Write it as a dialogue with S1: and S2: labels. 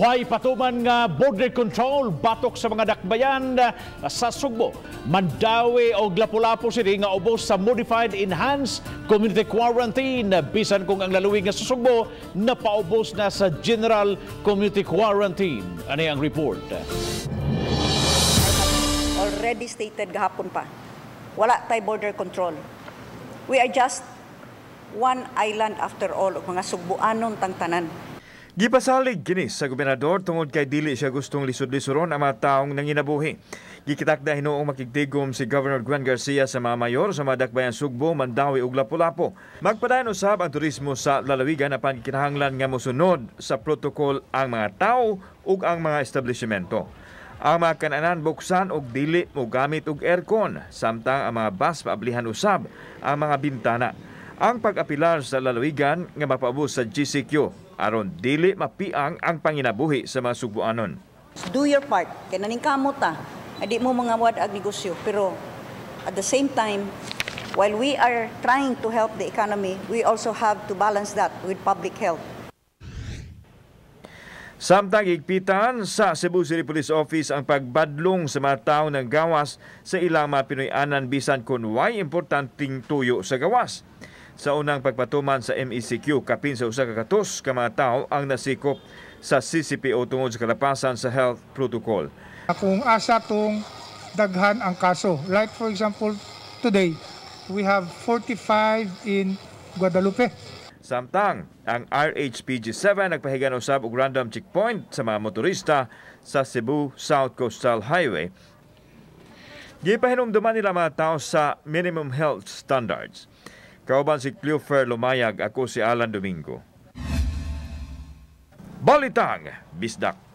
S1: Way patuman nga border control batok sa mga dakbayan sa Sugbo, Mandaue o Lapu-Lapu City nga ubos sa Modified Enhanced Community Quarantine, bisan kung ang lalawigan nga sa Sugbo napaubos na sa General Community Quarantine. Ano ang report?
S2: Already stated gahapon pa, wala tay border control. We are just one island after all, ug mga Sugbuanon tang tanan.
S3: Gipasalig kini sa gobernador tungod kay dili siya gustong lisod-lisoron ang mga taong nanginabuhi. Gikitakda hinuong makigtigom si Governor Gwen Garcia sa mga mayor sa mga dakbayan Sugbo, Mandaue ug Lapu-Lapu. Magpadayon usab ang turismo sa lalawigan apan kinahanglan nga mosunod sa protocol ang mga tao ug ang mga establishmento. Ang mga kananan buksan og dili mo gamit og aircon, samtang ang mga bus paablihan usab ang mga bintana. Ang pag-apilar sa lalawigan nga mapaubos sa GCQ aron dili mapiang ang panginabuhi sa mga Sugbuanon.
S2: Do your part. Kay naningkamot ta. Di mo mga wad-ag negosyo. Pero at the same time, while we are trying to help the economy, we also have to balance that with public health.
S3: Samtang higpitan sa Cebu City Police Office ang pagbadlong sa mga tao ng gawas sa ilang mga Pinoy-anan bisan kung way importanteng tuyo sa gawas. Sa unang pagpatuman sa MECQ, kapin sa 100 ka mga tao ang nasikop sa CCPO tungod sa kalapasan sa health protocol.
S4: Kung asa tong daghan ang kaso. Like for example, today, we have 45 in Guadalupe.
S3: Samtang ang RHPG 7 nagpahigan usab og random checkpoint sa mga motorista sa Cebu South Coastal Highway. Gipahinumduman nila mga tao sa minimum health standards. Kauban si Cleofer Lumayag, ako si Alan Domingo. Balitang Bisdak.